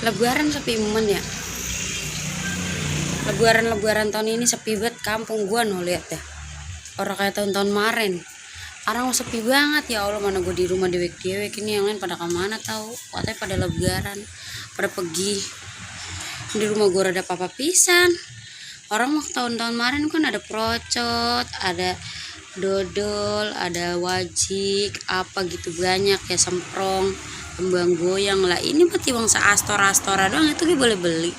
Lebaran sepi men ya. Lebaran tahun ini sepi banget kampung gua no, lihat ya. Orang kayak tahun-tahun kemarin. Orang sepi banget ya Allah, mana gue di rumah dewek-dewek ini, yang lain pada kemana tahu? Katanya pada lebaran, pada pergi. Di rumah gue ada papa pisan. Orang mau tahun-tahun kemarin kan ada procot, ada dodol, ada wajik, apa gitu banyak ya, semprong, kembang goyang lah. Ini mah tiwang seastora doang, itu gue boleh beli.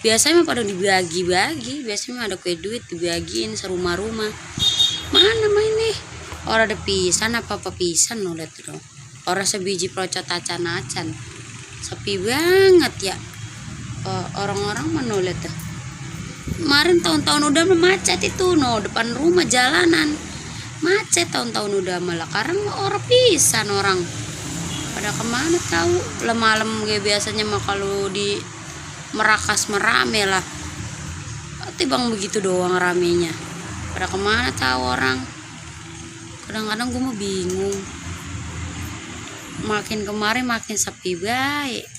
Biasanya mah pada dibagi-bagi, biasanya mah ada kue duit dibagiin serumah-rumah. Mana mah ini? Orang ada pisan apa pisan no, lihat dong. Orang sebiji procot acan-acan. Sepi banget ya. Orang-orang mana lihat dah. Kemarin tahun-tahun udah macet itu no, depan rumah jalanan. Macet tahun-tahun udah, malah sekarang orang pisan orang. Pada kemana tahu? Malam kayak biasanya mah kalau di Merakas merame lah. Tapi bang begitu doang ramenya. Pada kemana tahu orang? Kadang-kadang gue mau bingung. Makin kemarin makin sepi baik.